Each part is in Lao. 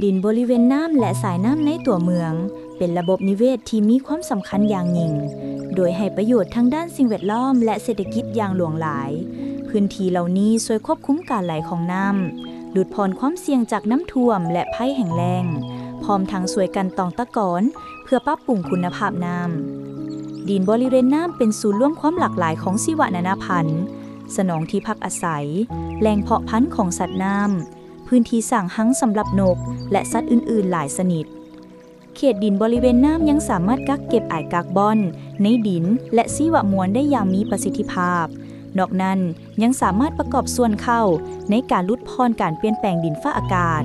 ດິນບໍລິເວນນ້ຳ ແລະ ສາຍນ້ຳໃນຕົວເມືອງ ເປັນລະບົບນິເວດທີ່ມີຄວາມສຳຄັນຢ່າງຍິ່ງ, ໂດຍໃຫ້ປະໂຫຍດທາງດ້ານສິ່ງແວດລ້ອມ ແລະ ເສດຖະກິດຢ່າງຫຼວງຫຼາຍ. ພື້ນທີ່ເຫຼົ່ານີ້ຊ່ວຍຄວບຄຸມການໄຫຼຂອງນ້ຳ, ຫຼຸດຜ່ອນຄວາມສ່ຽງຈາກນ້ຳຖ້ວມ ແລະ ໄພແຫ້ງແລ້ງ, ພ້ອມທັງຊ່ວຍກັ່ນຕອງຕະກອນເພື່ອປັບປຸງຄຸນນະພາບນ້ຳ. ດິນບໍລິເວນນ້ຳເປັນສູນລວມຄວາມຫຼາກຫຼາຍຂອງຊີວະນານາພັນ, ສະໜອງທີ່ພັກອາໄສ, ແຫຼ່ງເພາະພັນຂອງສັດນ້ຳ, ພື້ນທີ່ສ້າງຮັງສຳລັບນົກ ແລະ ສັດອື່ນໆຫຼາຍຊະນິດ. ເຂດດິນບໍລິເວນນ້ຳຍັງສາມາດກັກເກັບອາຍກາກບອນໃນດິນ ແລະ ຊີວະມວນໄດ້ຢ່າງມີປະສິດທິພາບ. ນອກນັ້ນ, ຍັງສາມາດປະກອບສ່ວນເຂົ້າໃນການຫຼຸດຜ່ອນການປ່ຽນແປງດິນຟ້າອາກາດ.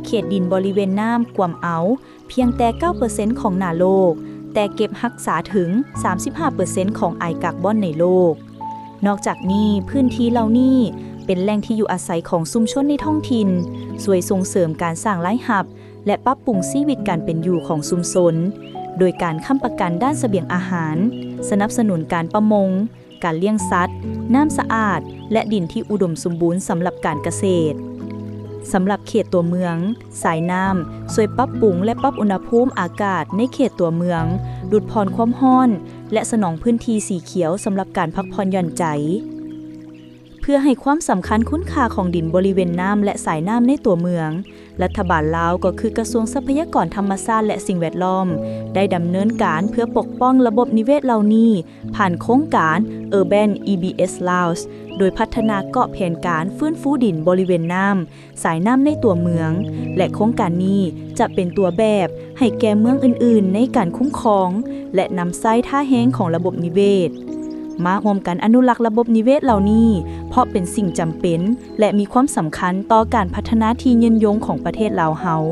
ເຂດດິນບໍລິເວນນ້ຳກວມເອົາພຽງແຕ່ເກົ້າເປີເຊັນຂອງໜ້າໂລກ, ແຕ່ເກັບຮັກສາເຖິງສາມສິບຫ້າເປີເຊັນຂອງອາຍກາກບອນໃນໂລກ. ນອກຈາກນີ້, ພື້ນທີ່ເຫຼົ່ານີ້ເປັນແຫຼ່ງທີ່ຢູ່ອາໄສຂອງຊຸມຊົນໃນທ້ອງຖິ່ນ, ຊ່ວຍສົ່ງເສີມການສ້າງລາຍຮັບ ແລະ ປັບປຸງຊີວິດການເປັນຢູ່ຂອງຊຸມຊົນ, ໂດຍການຄ້ຳປະກັນດ້ານສະບຽງອາຫານ, ສະໜັບສະໜູນການປະມົງ, ການລ້ຽງສັດ, ນ້ຳສະອາດ ແລະ ດິນທີ່ອຸດົມສົມບູນສຳລັບການກະເສດ. ສຳລັບເຂດຕົວເມືອງ, ສາຍນ້ຳຊ່ວຍປັບປຸງ ແລະ ປັບອຸນຫະພູມອາກາດໃນເຂດຕົວເມືອງ, ຫຼຸດຜ່ອນຄວາມຮ້ອນ ແລະ ສະໜອງພື້ນທີ່ສີຂຽວສຳລັບການພັກຜ່ອນຢ່ອນໃຈ. ເພື່ອໃຫ້ຄວາມສຳຄັນຄຸນຄ່າຂອງດິນບໍລິເວນນ້ຳ ແລະ ສາຍນ້ຳໃນຕົວເມືອງ, ລັດຖະບານລາວ ກໍຄືກະຊວງຊັບພະຍາກອນທຳມະຊາດ ແລະ ສິ່ງແວດລ້ອມ ໄດ້ດຳເນີນການເພື່ອປົກປ້ອງລະບົບນິເວດເຫຼົ່ານີ້ ຜ່ານໂຄງການ Urban EBS Laos ໂດຍພັດທະນາເກາະແຜນການຟື້ນຟູດິນບໍລິເວນນ້ຳ, ສາຍນ້ຳໃນຕົວເມືອງ ແລະ ໂຄງການນີ້ຈະເປັນຕົວແບບໃຫ້ແກ່ເມືອງອື່ນໆໃນການຄຸ້ມຄອງ ແລະ ນຳໃຊ້ທ່າແຮງຂອງລະບົບນິເວດ. ມາຮ່ວມກັນອະນຸລັກລະບົບນິເວດເຫຼົ່ານີ້ ເພາະເປັນສິ່ງຈຳເປັນ ແລະ ມີຄວາມສຳຄັນຕໍ່ການພັດທະນາທີ່ຍືນຍົງຂອງປະເທດລາວເຮົາ,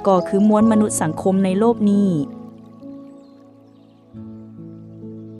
ກໍຄືມວນມະນຸດສັງຄົມໃນໂລກນີ້.